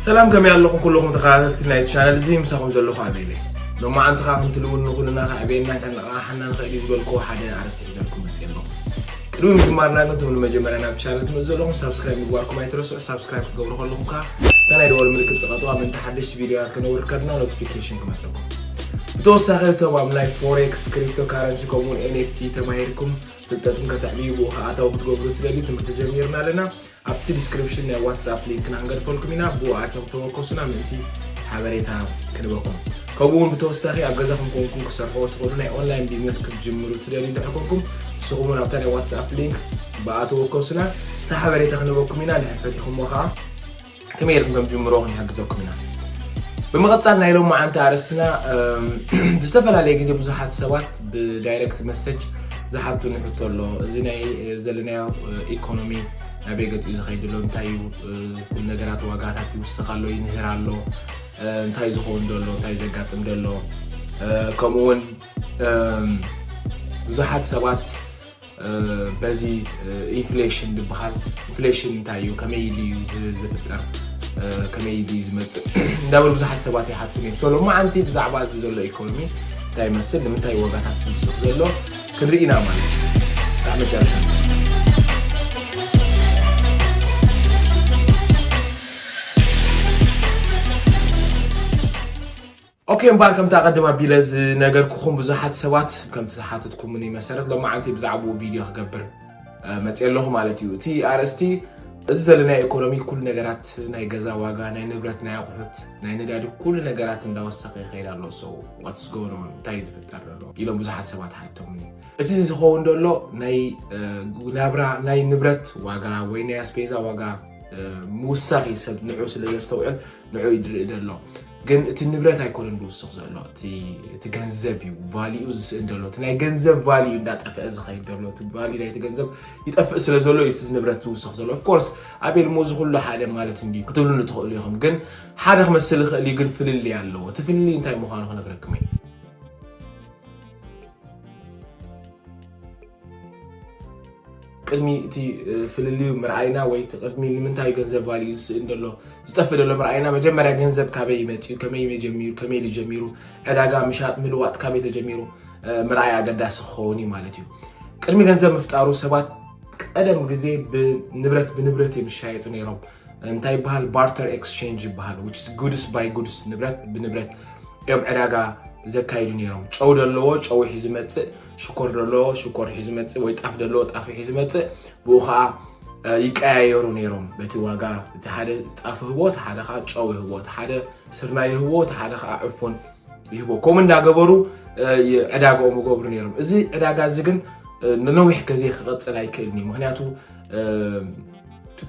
ሰላም፣ ከመይ ኣለኹም ኩልኹም ተኸታተልቲ ናይ ቻነል እዚ? ምሳኹም ዘለኹ ኣቤል እየ። ሎማዓንቲ ኸዓ ከምቲ ልሙድ ንኹልና ከዕብየናን ከነቓቕሓናን ንኽእል እዩ ዝበልኩዎ ሓደ ኣርእስቲ ሒዘልኩም መፅየ ኣለኹ። ቅድሚ ምጅማርና ግን እቶም ንመጀመርያ ናብ ቻነል ትመፁ ዘለኹም ሳብስክራይብ ምግባርኩም ኣይትረስዑ። ሳብስክራይብ ክትገብሩ ከለኹም ከዓ እታ ናይ ደወል ምልክት ፅቐጥዋ፣ ምእንቲ ሓደሽቲ ቪድዮታት ከነውርድ ከለና ኖቲፊኬሽን ክመፀኩም። ብተወሳኺ እቶም ኣብ ናይ ፎሬክስ፣ ክሪፕቶ ካረንሲ ከምኡውን ኤን ኤፍ ቲ ተማሂርኩም ፍልጠትኩም ከተዕብዩ ብኡ ከዓ ኣታዊ ክትገብሩ ትደልዩ ትምህርቲ ጀሚርና ኣለና። ኣብቲ ዲስክሪፕሽን ናይ ዋትስኣፕ ሊንክና ክንገድፈልኩም ኢና። ብኡ ኣትዮም ተወከሱና ምእንቲ ሓበሬታ ክንበኩም። ከምኡ እውን ብተወሳኺ ኣብ ገዛኹም ኮንኩም ክሰርሕዎ ትኽእሉ ናይ ኦንላይን ቢዝነስ ክትጅምሩ ትደልዩ እንድሕር ኮንኩም ንስኹም እውን ኣብታ ናይ ዋትስኣፕ ሊንክ ብኣ ተወከሱና፣ እታ ሓበሬታ ክንበኩም ኢና። እንድሕር ፈቲኹምዎ ከዓ ከመይ ጌርኩም ከም ትጅምርዎ ክንሕግዘኩም ኢና። ብምቕጻል ናይ ሎማዓንቲ ኣርእስትና፣ እም፣ ብዝተፈላለየ ግዜ ብዙሓት ሰባት ብዳይሬክት መሰጅ ዝሓቱኒ ሕቶ ኣሎ። እዚ ናይ፣ እ፣ ዘለናዮ፣ እ፣ ኢኮኖሚ ናበይ ገጺ እዩ ዝኸይድ ዘሎ? እንታይ እዩ፣ እ፣ ኩሉ ነገራት ዋጋታት ይውስኽ ኣሎ፣ ይንህር ኣሎ፣ እ፣ እንታይ ዝኸውን ዘሎ፣ እንታይ ዘጋጥም ዘሎ? እ፣ ከምኡ እውን፣ እም፣ ብዙሓት ሰባት እ፣ በዚ፣ እ፣ ኢንፍሌሽን ዝበሃል፣ ኢንፍሌሽን እንታይ እዩ? ከመይ ኢሉ እዩ ዝ-፣ ዝፍጠር? እ፣ ከመይ ኢሉ እዩ ዝመጽእ? እንዳበሉ ብዙሓት ሰባት ይሓቱኒ እዮም። ሶ ሎማዓንቲ ብዛዕባ እዚ ዘሎ ኢኮኖሚ እንታይ ይመስል፣ ንምንታይ ዋጋታት ይውስኽ ዘሎ ክንርኢ ኢና ማለት እዩ። ክሳዕ መጨረሻ። ኦኬ፣ እምበኣር ከምቲ ኣቐድም ኣቢለ ዝነገርኩኹም ብዙሓት ሰባት ከምቲ ዝሓተትኩምኒ መሰረት ሎማዓንቲ ብዛዕባኡ ቪድዮ ክገብር፣ እ፣ መፅየ ኣለኹ ማለት እዩ። እቲ ኣርእስቲ እዚ ዘለናዮ ኢኮኖሚ ኩሉ ነገራት ናይ ገዛ ዋጋ፣ ናይ ንብረት፣ ናይ ኣቑሑት፣ ናይ ነዳዲ ኩሉ ነገራት እንዳወሰኸ ይኸይድ ኣሎ። So what's going on? እንታይ እዩ ዝፍጠር ዘሎ? ኢሎም ብዙሓት ሰባት ሓቶምኒ። እቲ ዝኸውን ዘሎ ናይ፣ እ፣ ናብራ ናይ ንብረት ዋጋ ወይ ናይ ኣስቤዛ ዋጋ፣ እ፣ ምውሳኽ እዩ ሰብ ንዑ ስለ ዘስተውዕል ንዑ እዩ ዝርኢ ዘሎ። ግን እቲ ንብረት ኣይኮነን ዝውስኽ ዘሎ፣ እቲ፣ እቲ ገንዘብ እዩ ቫሊኡ ዝስእን ዘሎ። እቲ ናይ ገንዘብ ቫሊዩ እንዳጠፍአ ዝኸይድ ዘሎ፣ እቲ ቫሊዩ ናይቲ ገንዘብ ይጠፍእ ስለ ዘሎ እዩ እቲ ንብረት ዝውስኽ ዘሎ። ኦፍኮርስ ኣቤል፣ ሞ እዚ ኩሉ ሓደ ማለት እንዲ ክትብሉኒ ትኽእሉ ኢኹም። ግን ሓደ ክመስል ይኽእል እዩ፣ ግን ፍልልይ ኣለዎ። እቲ ፍልልይ እንታይ ምዃኑ ክነግረኩም እየ። ቅድሚ እቲ፣ እ፣ ፍልልዩ ምርኣይና ወይ እቲ ቅድሚ ንምንታይ ገንዘብ ቫልዩ ዝስእን ዘሎ፣ ዝጠፍእ ዘሎ ምርኣይና፣ መጀመርያ ገንዘብ ካበይ መፂኡ፣ ከመይ ጀሚሩ፣ ከመይ ኢሉ ጀሚሩ፣ ዕዳጋ ምሻጥ ምልዋጥ ካበይ ተጀሚሩ፣ እ፣ ምርኣይ ኣገዳሲ ክኸውን እዩ ማለት እዩ። ቅድሚ ገንዘብ ምፍጣሩ ሰባት ቀደም ግዜ ብንብረት ብንብረት እዮም ዝሻየጡ ነይሮም። እንታይ ይበሃል? ባርተር ኤክስቼንጅ ይበሃል። Which is goods by goods፣ ንብረት ብንብረት እዮም ዕዳጋ ዘካይዱ ነይሮም። ጨው ደለዎ ጨው ሒዙ መጽእ፣ ሽኮር ደለዎ ሽኮር ሒዙ መጽእ፣ ወይ ጣፍ ደለዎ ጣፍ ሒዙ መጽእ። ብኡ ኸዓ፣ እ፣ ይቀያየሩ ነይሮም። በቲ ዋጋ፣ እቲ ሓደ ጣፍ ህቦ፣ እቲ ሓደ ኸዓ ጨው ይህቦ፣ እቲ ሓደ ስርናይ ይህቦ፣ እቲ ሓደ ኸዓ ዕፉን ይህቦ። ከምኡ እንዳገበሩ፣ እ፣ ይ-፣ ዕዳጋኦም ይገብሩ ነይሮም። እዚ ዕዳጋ እዚ ግን፣ እ፣ ንነዊሕ ግዜ ክቕጽል ኣይክእልን እዩ። ምኽንያቱ፣ እ፣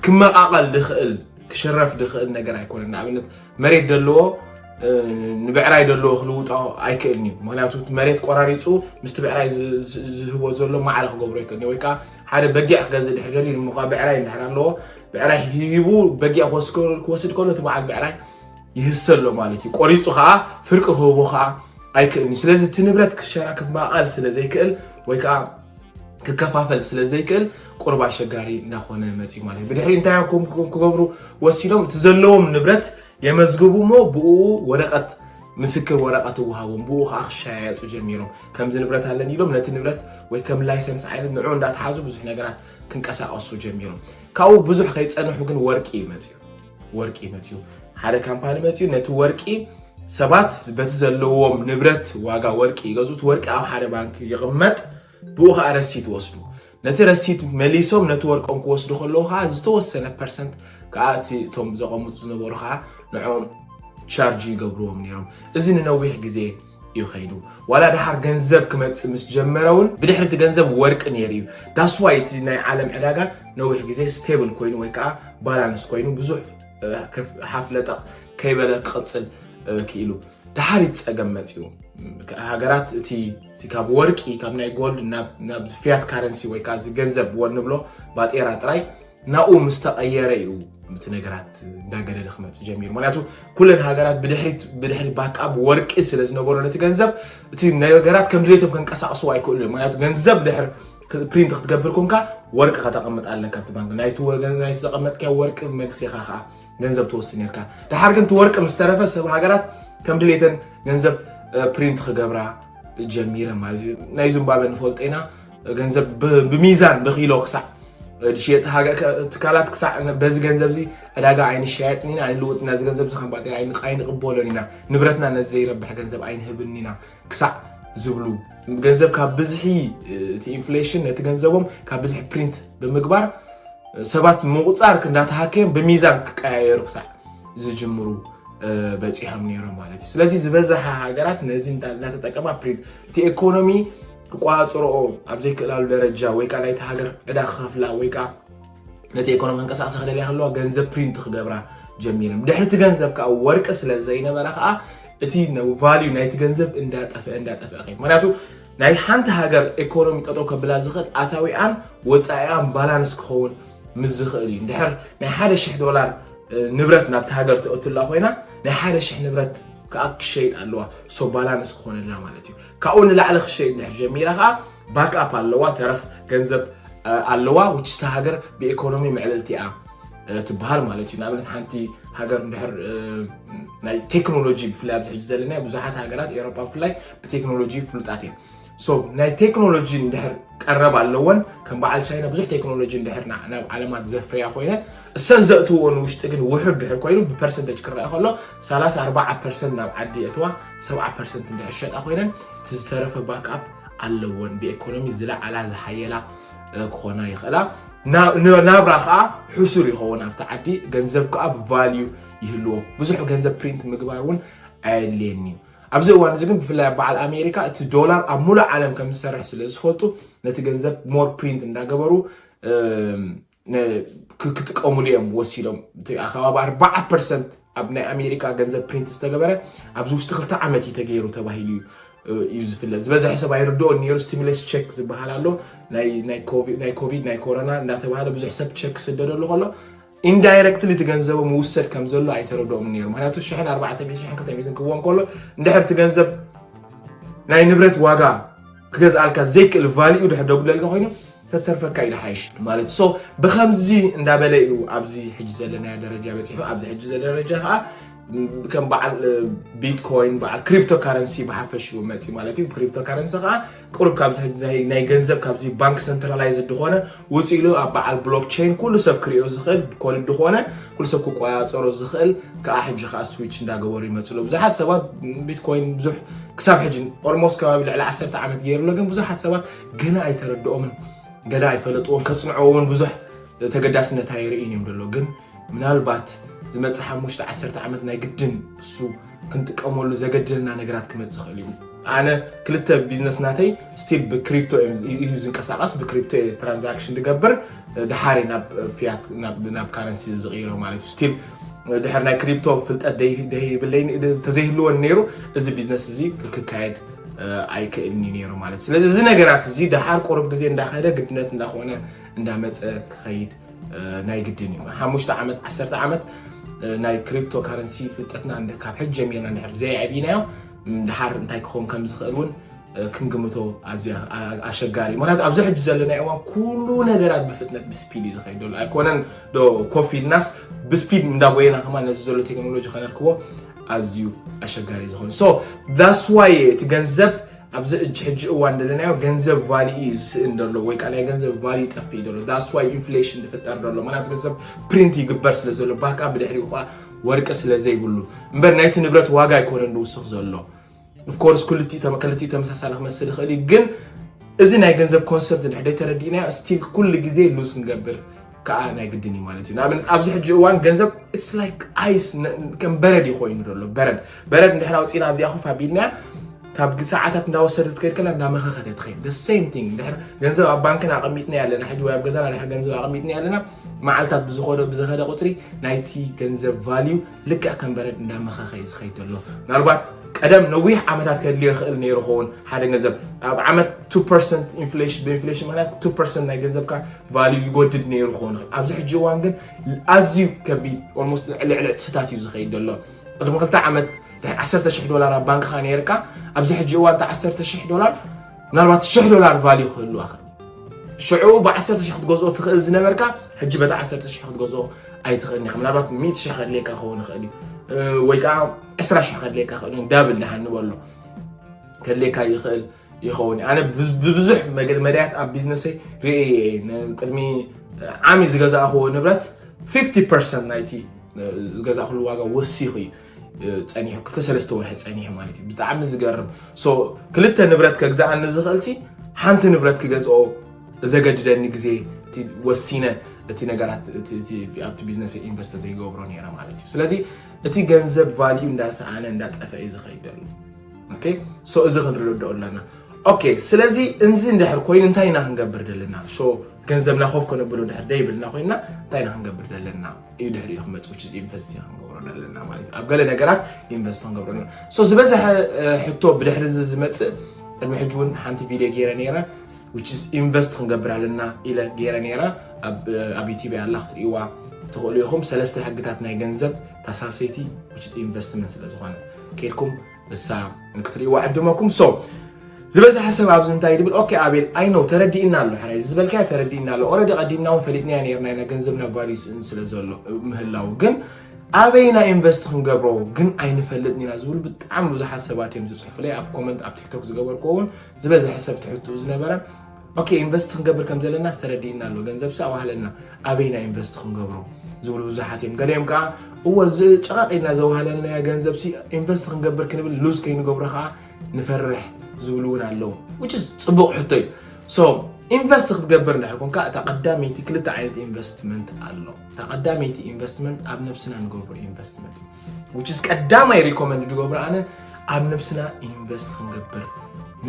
ክመቓቐል ድኽእል፣ ክሽረፍ ድኽእል ነገር ኣይኮነን። ንኣብነት፣ መሬት ደለዎ፣ እ፣ ንብዕራይ ደለዎ ክልውጦ ኣይክእልን እዩ። ምኽንያቱ፣ እቲ መሬት ቆራሪጹ ምስቲ ብዕራይ ዝ-፣ ዝ-፣ ዝህቦ ዘሎ ማዕረ ክገብሮ ኣይክእልን እዩ። ወይ ከዓ ሓደ በጊዕ ክገዝእ ድሕር ደልዩ፣ እሞ ከዓ ብዕራይ እንድሕር ኣለዎ፣ ብዕራይ ሂቡ በጊዕ ክወስድ ከሎ፣ ክወስድ ከሎ፣ እቲ በዓል ብዕራይ ይህሰ ኣሎ ማለት እዩ። ቆሪጹ ከዓ ፍርቂ ክህቦ ከዓ ኣይክእልን እዩ። ስለዚ እቲ ንብረት ክሸራ-፣ ክመቓቐል ስለ ዘይክእል ወይ ከዓ ክከፋፈል ስለ ዘይክእል ቁሩብ ኣሸጋሪ እናኾነ መፂኡ ማለት እዩ። ብድሕሪ እንታይ እዮም ክም-፣ ክም-፣ ክገብሩ ወሲኖም? እቲ ዘለዎም ንብረት የመዝግቡ እሞ ብኡ ወረቐት፣ ምስክር ወረቐት ይወሃቦም፣ ብኡ ከዓ ክሸያየጡ ጀሚሮም። ከምዚ ንብረት ኣለኒ ኢሎም ነቲ ንብረት ወይ ከም ላይሰንስ ዓይነት ንዑ እንዳተሓዙ ብዙሕ ነገራት ክንቀሳቐሱ ጀሚሮም። ካብኡ ብዙሕ ከይፀንሑ ግን ወርቂ እዩ መፂኡ። ወርቂ መፂኡ። ሓደ ካምፓኒ መፂኡ ነቲ ወርቂ ሰባት በቲ ዘለዎም ንብረት ዋጋ ወርቂ ይገዝኡ። እቲ ወርቂ ኣብ ሓደ ባንክ ይቕመጥ፣ ብኡ ኸዓ ረሲት ይወስዱ። ነቲ ረሲት መሊሶም ነቲ ወርቆም ክወስዱ ከለዉ ኸዓ ዝተወሰነ ፐርሰንት ከዓ እቲ እቶም ዘቐምጡ ዝነበሩ ኸዓ ንዕኦም ቻርጅ ይገብርዎም ነይሮም። እዚ ንነዊሕ ግዜ እዩ ኸይዱ። ዋላ ደሓር ገንዘብ ክመጽእ ምስ ጀመረ እውን ብድሕሪ እቲ ገንዘብ ወርቂ ነይሩ እዩ። That's why እቲ ናይ ዓለም ዕዳጋ ነዊሕ ግዜ ስቴብል ኮይኑ ወይ ከዓ ባላንስ ኮይኑ ብዙሕ፣ እ፣ ከፍ-፣ ሓፍ ለጠቕ ከይበለ ክቕጽል፣ እ፣ ክኢሉ። ደሓር እቲ ጸገም መጺኡ። ሃገራት እቲ፣ እቲ ካብ ወርቂ፣ ካብ ናይ ጎልድ ናብ፣ ናብ ፊያት ካረንሲ ወይ ከዓ እዚ ገንዘብ ወ-፣ ንብሎ ባጤራ ጥራይ ናብኡ ምስ ተቐየረ እዩ እቲ ነገራት እንዳገደደ ክመጽእ ጀሚሩ። ምኽንያቱ ኩለን ሃገራት ብድሕሪት፣ ብድሕሪ ባክኣፕ ወርቂ ስለ ዝነበሮ ነቲ ገንዘብ፣ እቲ ነገራት ከም ድሌቶም ከንቀሳቕስዎ ኣይክእሉን እዮም። ምኽንያቱ ገንዘብ ድሕር ፕሪንት ክትገብር ኮንካ ወርቂ ከተቐምጥ ኣለካ ኣብቲ ባንክ። ናይቲ ወገን ናይቲ ዘቐመጥካዮ ወርቂ መልሲ ኢኻ ከዓ ገንዘብ ትወስድ ነርካ። ድሓር ግን እቲ ወርቂ ምስ ተረፈ ሰብ ሃገራት ከም ድሌተን ገንዘብ ፕሪንት ክገብራ ጀሚረ ማለት እዩ። ናይ ዚምባብወ ንፈልጦ ኢና። ገንዘብ ብሚዛን ብኪሎ ክሳዕ ዝሽየጥ ትካላት ክሳዕ በዚ ገንዘብ እዚ ዕዳጋ ኣይንሻየጥን ኢና፣ ኣይንልውጥን ኢና፣ እዚ ገንዘብ እዚ ከም ባጤራ ኣይንቕበሎን ኢና፣ ንብረትና ነዚ ዘይረብሕ ገንዘብ ኣይንህብን ኢና ክሳዕ ዝብሉ፣ ገንዘብ ካብ ብዝሒ እቲ ኢንፍሌሽን ነቲ ገንዘቦም ካብ ብዝሒ ፕሪንት ብምግባር ሰባት ምቁፃር እንዳተሃከዮም ብሚዛን ክቀያየሩ ክሳዕ ዝጅምሩ በፂሖም ነይሮም ማለት እዩ። ስለዚ ዝበዝሓ ሃገራት ነዚ እንዳተጠቀማ ፕሪንት እቲ ኢኮኖሚ ክቋፅርኦ ኣብ ዘይክእላሉ ደረጃ ወይ ከዓ ናይቲ ሃገር ዕዳ ክኸፍላ ወይ ከዓ ነቲ ኢኮኖሚ ከንቀሳቀሳ ክደልያ ከለዋ ገንዘብ ፕሪንት ክገብራ ጀሚረን። ድሕሪ እቲ ገንዘብ ከዓ ወርቂ ስለ ዘይነበረ ከዓ እቲ ቫልዩ ናይቲ ገንዘብ እንዳጠፍአ እንዳጠፍአ ከይድ። ምክንያቱ ናይ ሓንቲ ሃገር ኢኮኖሚ ጠጠው ከብላ ዝኽእል ኣታዊኣን ወፃኢኣን ባላንስ ክኸውን ምስ ዝኽእል እዩ። እንድሕር ናይ ሓደ ሽሕ ዶላር ንብረት ናብቲ ሃገር ትእትላ ኮይና ናይ ሓደ ሽሕ ንብረት ከዓ ክሸይጥ ኣለዋ። ሶ ባላንስ ክኾነላ ማለት እዩ። ካብኡ ንላዕሊ ክሸይጥ እንድሕር ጀሚራ ከዓ ባክኣፕ ኣለዋ፣ ተረፍ ገንዘብ ኣለዋ። ውችስታ ሃገር ብኢኮኖሚ ምዕብልቲ እያ ትበሃል ማለት እዩ። ንኣብነት ሓንቲ ሃገር እንድሕር ናይ ቴክኖሎጂ ብፍላይ ኣብዚ ሕጂ ዘለና ብዙሓት ሃገራት ኤሮፓ ብፍላይ ብቴክኖሎጂ ፍሉጣት እዮም። ሶ ናይ ቴክኖሎጂ እንድሕር ቀረብ ኣለወን ከም በዓል ቻይና ብዙሕ ቴክኖሎጂ እንድሕር ናብ ዓለማት ዘፍርያ ኮይነን እሰን ዘእትውኦ ንውሽጢ ግን ውሑድ ድሕር ኮይኑ ብፐርሰንተጅ ክረአ ከሎ ሰላሳ ኣርባዓ ፐርሰንት ናብ ዓዲ የእትዋ፣ ሰብዓ ፐርሰንት እንድሕር ሸጣ ኮይነን እቲ ዝተረፈ ባክኣፕ ኣለወን። ብኢኮኖሚ ዝለዓላ ዝሓየላ ክኾና ይኽእላ። ናብራ ከዓ ሕሱር ይኸውን ኣብቲ ዓዲ። ገንዘብ ከዓ ብቫልዩ ይህልዎ። ብዙሕ ገንዘብ ፕሪንት ምግባር እውን ኣየድልየን እዩ። ኣብዚ እዋን እዚ ግን ብፍላይ ኣብ በዓል ኣሜሪካ እቲ ዶላር ኣብ ሙሉእ ዓለም ከም ዝሰርሕ ስለ ዝፈልጡ ነቲ ገንዘብ ሞር ፕሪንት እንዳገበሩ ክጥቀሙሉ እዮም ወሲዶም። ኣከባቢ ኣርባዓ ፐርሰንት ኣብ ናይ ኣሜሪካ ገንዘብ ፕሪንት ዝተገበረ ኣብዚ ውሽጢ ክልተ ዓመት እዩ ተገይሩ ተባሂሉ እዩ ዝፍለጥ። ዝበዝሐ ሰብ ኣይርድኦን ነይሩ። ስቲሙለስ ቸክ ዝበሃል ኣሎ ናይ ኮቪድ ናይ ኮሮና እንዳተባሃለ ብዙሕ ሰብ ቸክ ክስደደሉ ከሎ ኢንዳይረክትሊ እቲ ገንዘቦም ይውሰድ ከም ዘሎ ኣይተረድኦም ነይሩ። ምክንያቱ ሽሕን ኣርባዕተ ሚእትን ሽሕን ክልተ ሚእትን ክህቦም ከሎ እንድሕር እቲ ገንዘብ ናይ ንብረት ዋጋ ክገዝኣልካ ዘይክእል ቫልዩ ድሕር ደጉለልካ ኮይኑ ተተርፈካ እዩ ሓይሽ ማለት ሶ ብከምዚ እንዳበለ እዩ ኣብዚ ሕጂ ዘለናዮ ደረጃ በፂሑ። ኣብዚ ሕጂ ዘሎ ደረጃ ከዓ ከም በዓል ቢትኮይን በዓል ክሪፕቶ ካረንሲ ብሓፈሽኡ መፂ ማለት እዩ። ክሪፕቶ ካረንሲ ከዓ ቁሩብ ካብዚ ናይ ገንዘብ ካብዚ ባንክ ሰንትራላይዝ ድኾነ ውፅእ ኢሉ ኣብ በዓል ብሎክቸይን ኩሉ ሰብ ክሪኦ ዝኽእል ኮድ ድኾነ ኩሉ ሰብ ክቆፃፀሮ ዝኽእል ከዓ ሕጂ ከዓ ስዊች እንዳገበሩ ይመፅሉ። ብዙሓት ሰባት ቢትኮይን ብዙሕ ክሳብ ሕጂ ኦልሞስት ከባቢ ልዕሊ ዓሰርተ ዓመት ገይሩሎ ግን ብዙሓት ሰባት ገና ኣይተረድኦምን ገና ኣይፈለጥዎን ከፅንዕዎ እውን ብዙሕ ተገዳስነት ኣይርእን እዮም ዘሎ ግን ምናልባት ዝመፅእ ሓሙሽተ ዓሰርተ ዓመት ናይ ግድን እሱ ክንጥቀመሉ ዘገድልና ነገራት ክመፅእ ክእል እዩ። ኣነ ክልተ ቢዝነስ ናተይ ስቲል ብክሪፕቶ እዩ ዝንቀሳቀስ ብክሪፕቶ ትራንዛክሽን ዝገብር ድሓሪ ናብ ፊያት ናብ ካረንሲ ዝቅይሮ ማለት እዩ ስቲል ድሕር ናይ ክሪፕቶ ፍልጠት ደይብለይ ተዘይህልወን ነይሩ እዚ ቢዝነስ እዚ ክካየድ ኣይክእልን እዩ ነይሩ ማለት ስለዚ እዚ ነገራት እዚ ድሓር ቁሩብ ግዜ እንዳኸደ ግድነት እንዳኾነ እንዳመፀ ክኸይድ ናይ ግድን እዩ ሓሙሽተ ዓመት ዓሰርተ ዓመት ናይ ክሪፕቶ ካረንሲ ፍልጠትና ካብ ሕጂ ጀሚርና እንድሕር ዘይዕቢናዮ ድሓር እንታይ ክኸውን ከም ዝኽእል እውን ክንግምቶ ኣዝዩ ኣሸጋሪ እዩ ምክንያቱ ኣብዚ ሕጂ ዘለና እዋን ኩሉ ነገራት ብፍጥነት ብስፒድ እዩ ዝኸይድ ዘሎ ኣይኮነን ዶ ኮፍ ኢልናስ ብስፒድ እንዳጎየና ከማን ነዚ ዘሎ ቴክኖሎጂ ከነርክቦ ኣዝዩ ኣሸጋሪ እዩ ዝኾነ so that's why እቲ ገንዘብ ኣብዚ እጅ ሕጂ እዋን ዘለናዮ ገንዘብ ቫሊ እዩ ዝስእን ዘሎ ወይ ከዓ ናይ ገንዘብ ቫሊ ይጠፍእ ዘሎ that's why inflation ዝፍጠር ዘሎ ምክንያቱ ገንዘብ ፕሪንት ይግበር ስለ ዘሎ ባካ ብድሕሪኡ ከዓ ወርቂ ስለ ዘይብሉ እምበር ናይቲ ንብረት ዋጋ ኣይኮነን ዝውስኽ ዘሎ of course ክልቲኡ ተመሳሳሊ ክመስል ይኽእል እዩ ግን እዚ ናይ ገንዘብ ኮንሰፕት እንድሕር ተረዲእናዮ ስቲል ኩሉ ግዜ ሉዝ ክንገብር ከዓ ናይ ግድን እዩ ማለት እዩ ንኣብነት ኣብዚ ሕጂ እዋን ገንዘብ it's like ice ከም በረድ እዩ ኮይኑ ዘሎ በረድ በረድ እንድሕር ኣውፂና ኣብዚኣ ኮፍ ኣቢልናያ ካብ ሰዓታት እንዳወሰደት ከይድ ከላ እንዳመኸኸት እያ ትኸይድ the same thing እንድሕር ገንዘብ ኣብ ባንክና ኣቐሚጥና ኣለና ሕጂ ወይ ኣብ ገዛና ድሕር ገንዘብ ኣቐሚጥና ኣለና መዓልታት ብዝኸደ ብዝኸደ ቁፅሪ ናይቲ ገንዘብ ቫልዩ ልክዕ ከም በረድ እንዳመኸኸ እዩ ዝኸይድ ዘሎ ምናልባት ቀደም ነዊሕ ዓመታት ከድልዮ ይኽእል ነይሩ ኸውን ሓደ ገንዘብ ኣብ ዓመት two percent inflation ብኢንፍሌሽን ምክንያት two percent ናይ ገንዘብካ ቫልዩ ይጎድድ ነይሩ ክኸውን ይኽእል ኣብዚ ሕጂ እዋን ግን ኣዝዩ ከቢድ ኦልሞስት ልዕሊ ዕፅፍታት እዩ ዝኸይድ ዘሎ ቅድሚ ክልተ ዓመት ድሕሪ ዓሰርተ ሽሕ ዶላር ኣብ ባንክኻ ነይርካ ኣብዚ ሕጂ እዋን እቲ ዓሰርተ ሽሕ ዶላር ምናልባት ሽሕ ዶላር ቫልዩ ክህልዋ ሽዑ ብ10 ሺሕ ክትገዝኦ ትኽእል ዝነበርካ ሕጂ በቲ 10 ሺሕ ክትገዝኦ ኣይትኽእልን ኢኻ። ምናልባት ሚእቲ ሺሕ ከድልየካ ክኸውን ይኽእል እዩ፣ እ፣ ወይ ከዓ ዕስራ ሺሕ ከድልየካ ክእል እዩ። ዳብል ደሓን ንበሎ ከድልየካ ይኽእል ይኸውን። ኣነ ብ-፣ ብብዙሕ መገ-፣ መዳያት ኣብ ቢዝነሰይ ርእየ እየ። ን-፣ ቅድሚ ዓሚ ዝገዛእኽዎ ንብረት ፊፍቲ ፐርሰንት ናይቲ ዝገዛእኽሉ ዋጋ ወሲኹ እዩ፣ እ፣ ጸኒሑ፣ ክልተ ሰለስተ ወርሒ ጸኒሑ ማለት እዩ። ብጣዕሚ ዝገርም። ሶ፣ ክልተ ንብረት ከግዛኣኒ ዝኽእል ሲ ሓንቲ ንብረት ክገዝኦ ዘገድደኒ ግዜ እቲ ወሲነ እቲ ነገራት እቲ፣ እቲ ኣብቲ ቢዝነስ ኢንቨስት ዘይገብሮ ነይረ ማለት እዩ። ስለዚ እቲ ገንዘብ ቫልዩ እንዳሰኣነ እንዳጠፈ እዩ ዝኸይድ ዘሎ። ኦኬ፣ ሶ እዚ ክንርድኦ ኣለና። ኦኬ፣ ስለዚ እንዚ እንድሕር ኮይኑ እንታይ ኢና ክንገብር ዘለና? ሶ ገንዘብና ኮፍ ከነብሎ ድሕር ደይብልና ኮይና እንታይ ኢና ክንገብር ዘለና? እዩ ድሕሪኡ ክመጽእ፣ which is ኢንቨስት ኢና ክንገብሮ ዘለና ማለት እዩ። ኣብ ገለ ነገራት ኢንቨስት ክንገብሮ ኣለና። ሶ ዝበዝሐ፣ እ፣ ሕቶ ብድሕሪ እዚ ዝመጽእ፣ ቅድሚ ሕጂ እውን ሓንቲ ቪድዮ ገይረ ነይረ፣ which is ኢንቨስት ክንገብር ኣለና ኢለ ገይረ ነይረ። ኣብ፣ ኣብ ዩቲዩብ ኣላ ክትርእይዋ ትኽእሉ ኢኹም። ሰለስተ ሕግታት ናይ ገንዘብ ታሳሰይቲ፣ which is ኢንቨስትመንት ስለ ዝኾነ ከይድኩም እሳ ንክትርእይዋ ዕድመኩም። ሶ ዝበዝሐ ሰብ ኣብዚ እንታይ ድብል፣ ኦኬ ኣቤል፣ ኣይ ኖ፣ ተረዲእና ኣሎ፣ ሕራይ ዝበልካዮ ተረዲእና ኣሎ። ኦረዲ ቀዲምና እውን ፈሊጥናዮ ነይርና ኢና ገንዘብና ቫልዩ ስእን ስለ ዘሎ ምህላው። ግን ኣበይና ኢንቨስት ክንገብሮ ግን ኣይንፈልጥን ኢና ዝብሉ ብጣዕሚ ብዙሓት ሰባት እዮም ዝጽሕፉለይ። ኣብ ኮመንት ኣብ ቲክቶክ ዝገበርኩዎ እውን ዝበዝሐ ሰብ ትሕትኡ ዝነበረ፣ ኦኬ፣ ኢንቨስት ክንገብር ከም ዘለና ዝተረዲእና ኣሎ፣ ገንዘብ ሲ ኣዋህለልና፣ ኣበይና ኢንቨስት ክንገብሮ ዝብሉ ብዙሓት እዮም። ገሊኦም ከዓ፣ እወ፣ እዚ ጨቓቕ ኢልና ዘዋህለልናዮ ገንዘብ ሲ ኢንቨስት ክንገብር ክንብል ሉዝ ከይንገብሮ ከዓ ንፈርሕ ዝብሉ እውን ኣለዉ። Which is ጽቡቕ ሕቶ እዩ። ሶ ኢንቨስት ክትገብር እንድሕር ኮንካ፣ እታ ቀዳመይቲ፣ ክልተ ዓይነት ኢንቨስትመንት ኣሎ። እታ ቀዳመይቲ ኢንቨስትመንት ኣብ ነብስና ንገብሮ ኢንቨስትመንት እዩ። Which is ቀዳማይ ሪኮመንድ ዝገብሮ ኣነ ኣብ ነብስና ኢንቨስት ክንገብር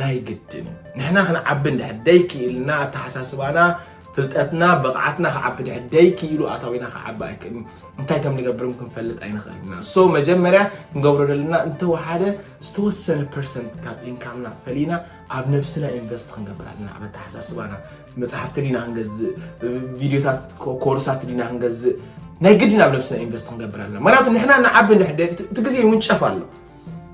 ናይ ግድን እዩ። ንሕና ክንዓቢ እንድሕር ደይክኢልና፣ ኣተሓሳስባና፣ ፍልጠትና፣ ብቕዓትና ክዓቢ ድሕር ደይክኢሉ ኣታዊና ክዓቢ ኣይክእልን። እንታይ ከም ንገብርም ክንፈልጥ ኣይንኽእልን ኢና። ሶ መጀመርያ ክንገብሮ ዘለና እንተወሓደ ዝተወሰነ ፐርሰንት ካብ ኢንካምና ፈሊና ኣብ ነብስና ኢንቨስት ክንገብር ኣለና። ኣብ ኣተሓሳስባና፣ መጽሓፍቲ ዲና ክንገዝእ፣ ቪድዮታት ኮ-፣ ኮርሳት ዲና ክንገዝእ፣ ናይ ግድን ኣብ ነብስና ኢንቨስት ክንገብር ኣለና። ምክንያቱ ንሕና ንዓቢ እንድሕር ደ-፣ እቲ፣ እቲ ግዜ ይውንጨፍ ኣሎ።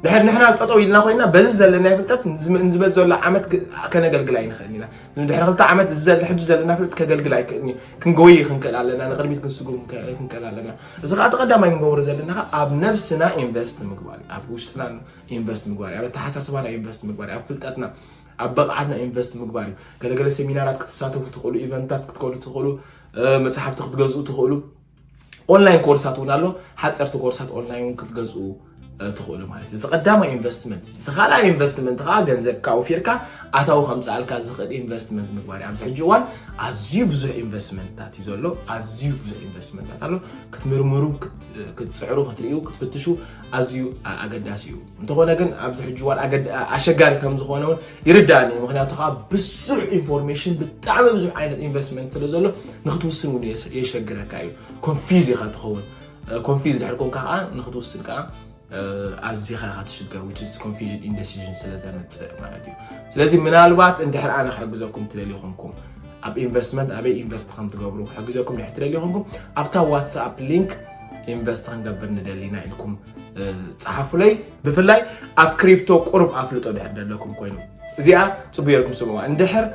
ድሕር ንሕና ጠጠው ኢልና ኮይና በዚ ዘለና ፍልጠት ንዝመ-፣ ንዝመጽእ ዘሎ ዓመት ግ-፣ ከነገልግል ኣይንኽእልን ኢና። ድሕሪ ክልተ ዓመት እዚ ዘለ-፣ ሕጂ ዘለና ፍልጠት ከገልግል ኣይክእልን እዩ። ክንጎይ ክንክእል ኣለና፣ ንቕድሚት ክንስጉም ክንከ-፣ ክንክእል ኣለና። እዚ ከዓ እቲ ቀዳማይ ክንገብሮ ዘለና ከዓ ኣብ ነብስና ኢንቨስት ምግባር እዩ። ኣብ ውሽጥና ኢንቨስት ምግባር እዩ። ኣብ ኣተሓሳስባና ኢንቨስት ምግባር እዩ። ኣብ ፍልጠትና፣ ኣብ ብቕዓትና ኢንቨስት ምግባር እዩ። ገለገለ ሴሚናራት ክትሳተፉ ትኽእሉ፣ ኢቨንታት ክትከዱ ትኽእሉ፣ እ፣ መጽሓፍቲ ክትገዝኡ ትኽእሉ። ኦንላይን ኮርሳት እውን ኣሎ። ሓፀርቲ ኮርሳት ኦንላይን እውን ክትገዝኡ፣ እ፣ ትኽእሉ ማለት እዩ። እዚ ቀዳማይ ኢንቨስትመንት እዩ። እቲ ካልኣይ ኢንቨስትመንት ከዓ ገንዘብካ ኣውፊርካ ኣታዊ ከምፅኣልካ ዝኽእል ኢንቨስትመንት ምግባር እዩ። ኣብዚ ሕጂ እዋን ኣዝዩ ብዙሕ ኢንቨስትመንትታት እዩ ዘሎ። ኣዝዩ ብዙሕ ኢንቨስትመንትታት ኣሎ። ክትምርምሩ፣ ክት-፣ ክትፅዕሩ፣ ክትርእዩ፣ ክትፍትሹ ኣዝዩ ኣ-፣ ኣገዳሲ እዩ። እንተኾነ ግን ኣብዚ ሕጂ እዋን ኣገድ-፣ ኣ-፣ ኣሸጋሪ ከም ዝኾነ እውን ይርዳእኒ እዩ። ምኽንያቱ ከዓ ብዙሕ ኢንፎርሜሽን፣ ብጣዕሚ ብዙሕ ዓይነት ኢንቨስትመንት ስለ ዘሎ ንክትውስን እውን የስ-፣ የሸግረካ እዩ። ኮንፊዝ ኢኻ ትኸውን። እ፣ ኮንፊዝ ድሕር ኮንካ ከዓ ንክትውስን ከዓ፣ እ፣ ኣዚኻ ኢኻ ትሽገር፣ which is confusion in decision ስለ ዘመጽእ ማለት እዩ። ስለዚ ምናልባት እንድሕር ኣነ ክሕግዘኩም ትደልዩ ኮንኩም፣ ኣብ ኢንቨስትመንት ኣበይ ኢንቨስት ከም ትገብሩ ክሕግዘኩም ድሕር ትደልዩ ኮንኩም፣ ኣብታ ዋትስኣፕ ሊንክ ኢንቨስት ክንገብር ንደሊና ኢልኩም፣ እ፣ ጸሓፉለይ። ብፍላይ ኣብ ክሪፕቶ ቁሩብ ኣፍልጦ ድሕር ደለኩም ኮይኑ፣ እዚኣ ጽቡቅ ጌርኩም ስምዋ። እንድሕር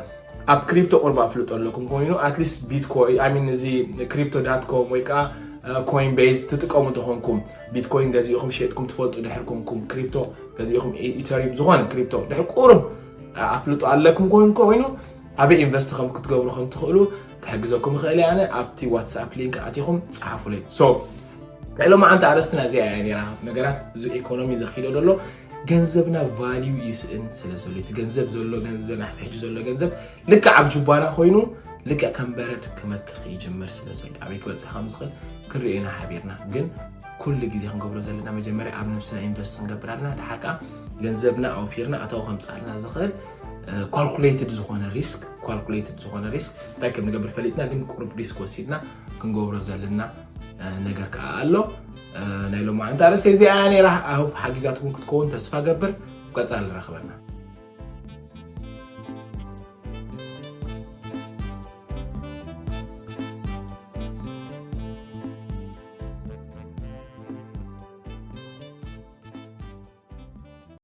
ኣብ ክሪፕቶ ቁሩብ ኣፍልጦ ኣለኩም ኮይኑ፣ ኣትሊስት ቢትኮይ-፣ I mean፣ እዚ ክሪፕቶ ዳት ኮም ወይ ከዓ፣ እ፣ ኮይን ቤዝ ትጥቀሙ ተኾንኩም፣ ቢትኮይን ገዚእኹም ሸጥኩም ትፈልጡ ድሕር ኮንኩም፣ ክሪፕቶ ገዚእኹም፣ ኢ-፣ ኢተሪም፣ ዝኾነ ክሪፕቶ ድሕር ቁሩብ፣ እ፣ ኣፍልጦ ኣለኩም ኮይኑ፣ ኮይኑ፣ ኣበይ ኢንቨስት ከም ክትገብሩ ከም ትኽእሉ ክሕግዘኩም ይኽእል እየ ኣነ። ኣብቲ ዋትስኣፕ ሊንክ ኣቲኹም ጸሓፉለይ። ሶ፣ ናይ ሎማዓንቲ ኣርእስትና እዚኣ እያ ነይራ። ነገራት እዚ ኢኮኖሚ ዘኪዶ ዘሎ ገንዘብና ቫልዩ ይስእን ስለ ዘሎ፣ እቲ ገንዘብ ዘሎ ገንዘብ፣ ናይ ሕጂ ዘሎ ገንዘብ ልክዕ ኣብ ጁባና ኮይኑ ልክዕ ከም በረድ ክመክኽ ይጅምር ስለ ዘሎ፣ ኣበይ ክበጽሕ ከም ዝኽእል ክንርኢ ኢና ሓቢርና። ግን ኩሉ ግዜ ክንገብሮ ዘለና መጀመርያ ኣብ ነብስና ኢንቨስት ክንገብር ኣለና። ደሓር ከኣ ገንዘብና ኣውፊርና ኣታዊ ከምጽኣልና ዝኽእል፣ እ፣ ካልኩሌትድ ዝኾነ ሪስክ፣ ካልኩሌትድ ዝኾነ ሪስክ እንታይ ከም ንገብር ፈሊጥና፣ ግን ቁሩብ ሪስክ ወሲድና ክንገብሮ ዘለና፣ እ፣ ነገር ከኣ ኣሎ። እ፣ ናይ ሎማዓንቲ ኣርእስቲ እዚኣ እያ ነይራ። ኣሁብ ሓጊዛትኩም ክትከውን ተስፋ ገብር። ቀጻሊ ንራኸበና።